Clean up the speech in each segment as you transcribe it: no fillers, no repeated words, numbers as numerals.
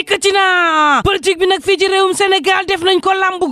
dikkati na politique bi nag fii ci réewum Sénégal def nañ ko lambu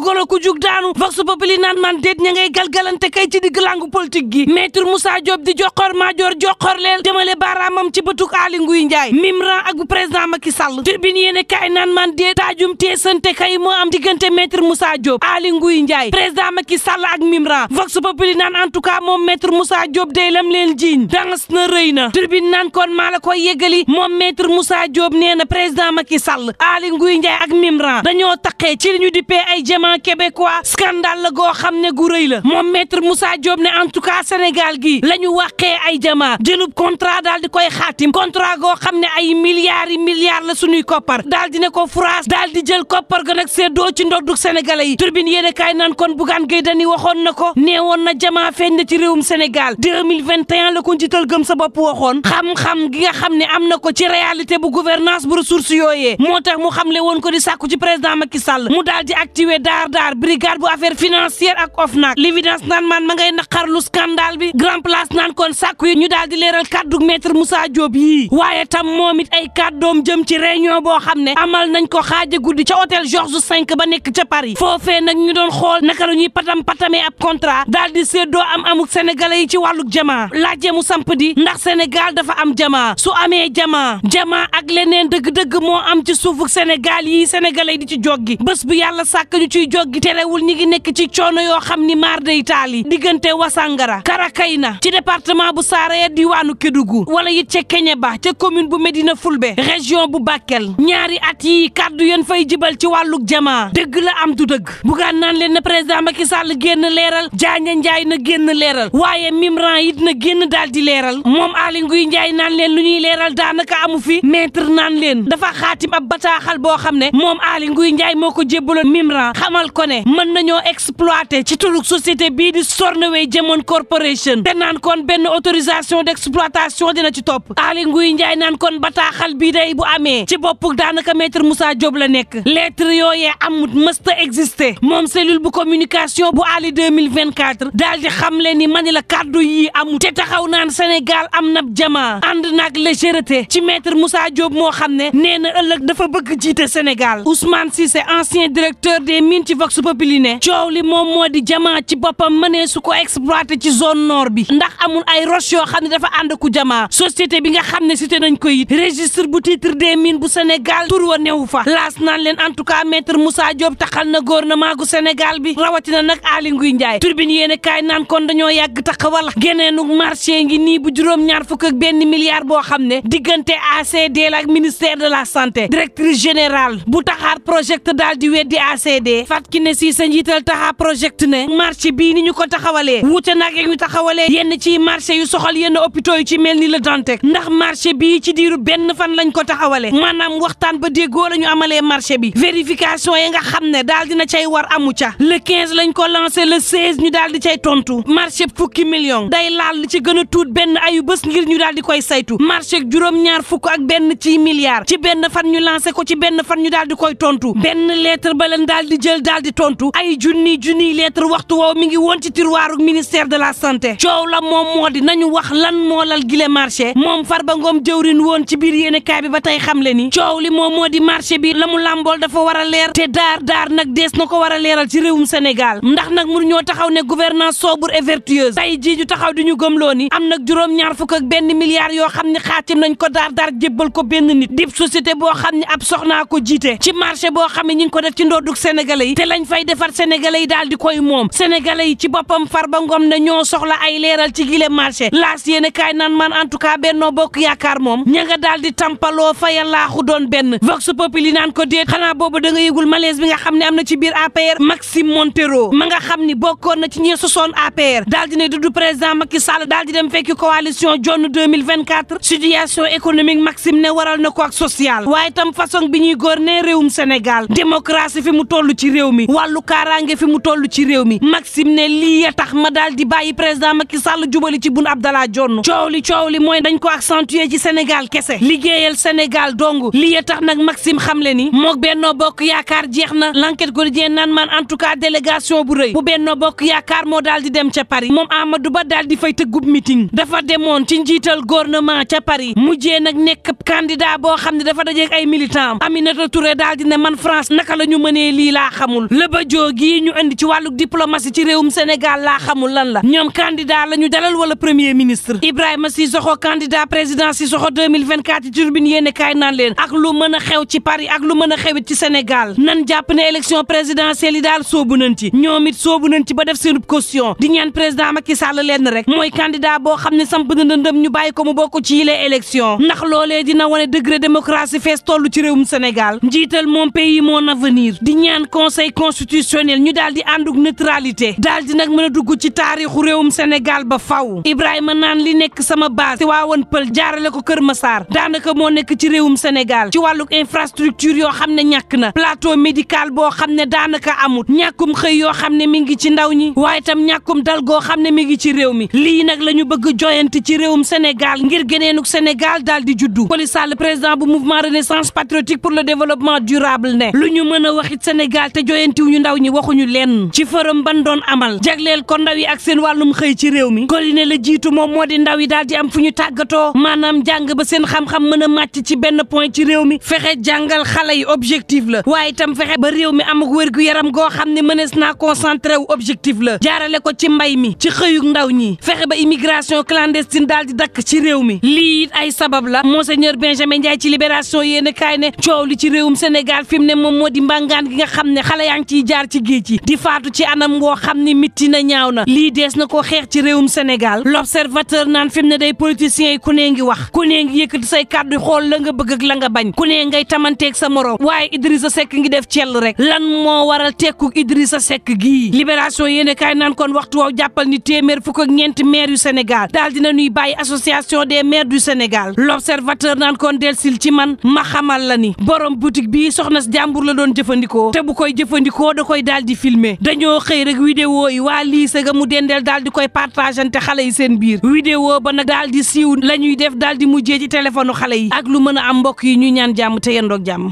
golo ku jug daanu vox populi naan man déet ña ngay galgalante kay ci digg langu politique gi maître Moussa Diop di joxor maajoor joxor leel demale baaraamam ci bëtuk Aly Ngouille Ndiaye Mimran ak bu président Macky Sall turbine yéene kay naan man déet taajum teesante kay moo am diggante maître Moussa Diop Aly Ngouille Ndiaye président Macky Sall ak Mimran vox populi naan en tout cas moom maître Moussa Diop day lam leen jiiñ dangas na rëy na turbine naan kon maa la koy yeggali moom maître Moussa Diop nee na président Macky Sall Aly Ngouille Ndiaye ak Mimran dañoo taqee ci li ñu dippee ay diamant québécois scandale la goo xam ne gu rëy la moom maître Moussa Diop ne en tout cas Sénégal gi la ñu wàqee ay diamant jëlub contrat daal di koy xaatim contrat goo xam ne ay milliards la suñuy koppar daal di ne ko France daal di jël koppar ga nag seddoo ci ndoddug sénégalais yi turbine yéene kaay naan kon Bougane Gueye Dany waxoon na ko neewoon na diamant feeñ na ci réewum Sénégal 2021 la ko njiital gëm sa bopp waxoon xam-xam gi nga xam ne am na ko ci réalité bu gouvernance bu ressources yooyee moo tax mu xamle woon ko di sàkku ci président Macky Sall mu daal di activer daar brigade bu affaire financière ak OFNAC l'évidence naan man ma ngay naqarlu scandale bi grand place naan kon sàkku yi ñu daal di leeral kàddu maître Moussa Diop yii waaye tam moom it ay kàddoom jëm ci réunion boo xam ne amal nañ ko xaaja guddi ca hôtel Georges V ba nekk ca Paris foofee nag ñu doon xool naka la ñuy patamee ab contrat daal di séddoo amuk sénégalais yi ci wàlluk jamaa laajee mu samp di ndax Sénégal dafa am jamaa su amee jamaa ak leneen dëgg-dëgg moo am ci suufuk Sénégal yi sénégalais di ci joggi bés bu yàlla sàkk ñu ciy joggi terewul ñi ngi nekk ci coono yoo xam ni maar day taali diggante Wasangara Karakayna ci département bu Saraya diwaanu Kédougou wala it ca Kéniéba ca commune bu Médina Fulbe région bu Bakel ñaari at yi kàddu yéen fay jibal ci wàlluk jamaa dëgg la am du dëgg bugaan naan leen na président Macky Sall génn leeral Diagne Ndiaye na génn leeral waaye Mimran it na génn daal di leeral moom Aly Ngouille Ndiaye naan leen lu ñuy leeral daanaka amu fi maître naan leen dafa xaatim ab bataaxal boo xam ne moom Aly Ngouille Ndiaye moo ko jébbaloon Mimran xamal ko ne mën nañoo exploiter ci turuk société bii di Sornoway Diamond Corporation te naan kon benn autorisation d'exploitation dina ci topp Aly Ngouille Ndiaye naan kon bataaxal bii day bu amee ci bopp daanaka maître Moussa Diop la nekk lettre yooyee amut mësta exister moom cellule bu communication bu Aly 2024 daal di xam leen ni mani la kàddu yi amut te taxaw naan Sénégal am na jamaa ànd nag légèreté ci maître Moussa Diop moo xam ne nee na ëllëg dafa bëgg jiite Sénégal Ousmane Cissé ancien directeur des mines ci Vox Populi ne coow li moom moo di jamaa ci boppam mënee su ko exploité ci zone nord bi ndax amul ay roche yoo xam ne dafa ànd ku jamaa société bi nga xam ne cité nañ ko it registre bu titre des mines bu Sénégal tur wa newu fa laas naan leen en tout cas maître Moussa Diop taxal na gouvernement gu Sénégal bi rawatina nag Aly Ngouille Ndiaye turbine yéene kaay naan kon dañoo yàgg taxawal geneenug marché ngi nii bu $1 milliard boo xam ne diggante ACD la ak ministère de la santé directrice générale bu taxaar project daal di weddi ACD Fatou Kiné Cissé njiital taxaar project ne marché bii ni ñu ko taxawalee wuute nag ñu taxawalee yenn ci marché yu soxal yenn hôpitaux yu ci mel ni Le Dantec ndax marché bii ci diiru benn fan lañ ko taxawalee maanaam waxtaan ba déggoo la ñu amalee marché bi vérification yi nga xam ne daal dina cay war amu ca le 15 lañ ko lancé le 16 ñu daal di cay tontu marché fukki million day laal li ci gën a tuut benn ayu bés ngir ñu daal di koy saytu marché juróom-ñaar fukk ak benn ci milliard ci benn fan ñu lancé ko ci benn fan ñu daal di koy tontu benn lettre ba leen daal di jël daal di tontu ay junniy lettre waxtu woow mi ngi woon ci tiroiru ministère de la santé coow la moom moo di nañu wax lan moo lal gile marché moom Farba Ngom jëwrin woon ci biir yéene kaay bi ba tey xam le ni coow li moom moo di marché bi la mu làmbool dafa war a leer te daar nag dees na ko war a leeral ci réewum Sénégal ndax nag mënu ñoo taxaw ne gouvernance sobre et vertueuse tey jii ñu taxaw di ñu gëmloo ni am nag juróom-ñaar fukk ak benn milliard yoo xam ne xaatim nañ ko daar jébbal ko benn nit dib société boo xam ne ab soxnaa ko jiite ci marché boo xam ne ñi ngi ko def ci ndoddug sénégalais yi te lañ fay defar sénégalais yi daal di koy moom sénégalais yi ci boppam Farba Ngom ne ñoo soxla ay leeral ci gile marché laas yéene kaay naan man en tout cas Benno Bokk Yaakaar moom ña nga daal di tampaloo faya laaxu doon benn Vox Populi naan ko déet xanaa boobu da nga yëgul malaise bi nga xam ne am na ci biir APR Maxime Montero ma nga xam ni bokkoon na ci ñi sosoon APR daal di ne dudd président Macky Sall daal di dem fekki coalition Jonn 2024 situation économique Maxime ne waral na ko ak social waaye tam façon bi ñuy gouverner réewum Sénégal démocratie fi mu toll ci réew mi wàllu kaaraange fi mu toll ci réew mi Maxime ne lii ya tax ma daal di bàyyi président Macky Sall jubali ci Boun Abdallah Dionne coow li mooy dañ ko accentuer ci Sénégal kese liggéeyal Sénégal dong lii ya tax nag Maxime xam le ni mook Benno Bokk Yaakaar jeex na l'enquête quotidien naan man en tout cas délégation bu rëy bu Benno Bokk Yaakaar moo daal di dem ca Paris moom Amadou Ba daal di fay tëggub meeting dafa demoon ci njiital gouvernement ca Paris mujjee nag nekk candidat boo xam ne dafa dajeeg ay militant Aminata Touré daal di ne man France naka la ñu mënee lii laa xamul la ba jógii ñu indi ci wàllu diplomatie ci réewum Sénégal laa xamul lan la ñoom candidat la ñu dalal wala premier ministre Ibrahima Sissoko candidat président Sissoko 2024 ci turbine yéene kaay naan leen ak lu mën a xew ci Paris ak lu mën a xewit ci Sénégal nan jàpp ne élection présidentielle yi daal soobu nañ ci ñoom it soobu nañ ci ba def seen caution di ñaan président Macky Sall leen rek mooy candidat boo xam ne samp na ndëndëm ñu bàyyi ko mu bokk ci yile élection ndax loolee dina wane degré démocratie fees toll ci réewum Sénégal njiital mon pays mon avenir di ñaan conseil constitutionnel ñu daal di ànduk neutralité daal di nag mën a dugg ci taarixu réewum Sénégal ba faw Ibrahima naan li nekk sama base Tivaouane Peulh jaarale ko Kër Massar daanaka moo nekk ci réewum Sénégal ci wàlluk infrastructure yoo xam ne ñàkk na plateau médical boo xam ne daanaka amut ñàkkum xëy yoo xam ne mi ngi ci ndaw ñi waaye tam ñàkkum dal goo xam ne mi ngi ci réew mi lii nag la ñu bëgg joyanti ci réewum Sénégal ngir geneenuk Sénégal daal di juddu Coly Sall président bu mouvement Renaissance patriotique pour le développement durable ne lu ñu mën a waxit Sénégal te joyantiw ñu ndaw ñi waxuñu leen ci forum ban doon amal jagleel ko ndaw yi ak seen wàllum xëy ci réew mi Coly ne la jiitu moom moo di ndaw yi daal di am fu ñu tàggatoo maanaam jàng ba seen xam-xam mën a màcc ci benn point ci réew mi fexe jàngal xale yi objectif la waaye itam fexe ba réew mi am ak wér gu yaram goo xam ne mënees naa concentré wu objectif la jaarale ko ci mbay mi ci xëyuk ndaw ñi fexe ba immigration clandestine daal di dakk ci réew mi lii it ay sabab la monseigneur Benjamin Ndiaye ci libération yéen kaay ne coow li ci réewum Sénégal fi mu ne moom moo di mbàngaan gi nga xam ne xale yaa ngi ciy jaar ci géej gi di faatu ci anam ngoo xam ne mitti na ñaaw na lii dees na ko xeex ci réewum Sénégal l'observateur naan fi mu ne day politiciens yi ku ne ngi wax ku ne ngi yëkkati say kàddu xool la nga bëgg ak la nga bañ ku ne ngay tamanteeg sa morom waaye Idrissa Seck ngi def cell rek lan moo waral tekku Idrissa Seck gii libération yéen kaay naan kon waxtu woow jàppal ni téeméer fukk ak ñeenti maire yu Sénégal daal dina ñuy bàyyi association des maires du Sénégal l'observateur naan kon delsil ci man ma xamal la ni borom boutique bii soxna jàmbur la doon jëfandikoo te bu koy jëfandikoo da koy daal di filmer dañoo xëy rek vidéo yi waa lycée ga mu dendeel daal di koy partagante xale yi seen biir vidéo ba nag daal di siiw la ñuy def daal di mujjee ci téléphone xale yi ak lu mën a am mbokk yi ñuy ñaan jàmm te yendoog jàmm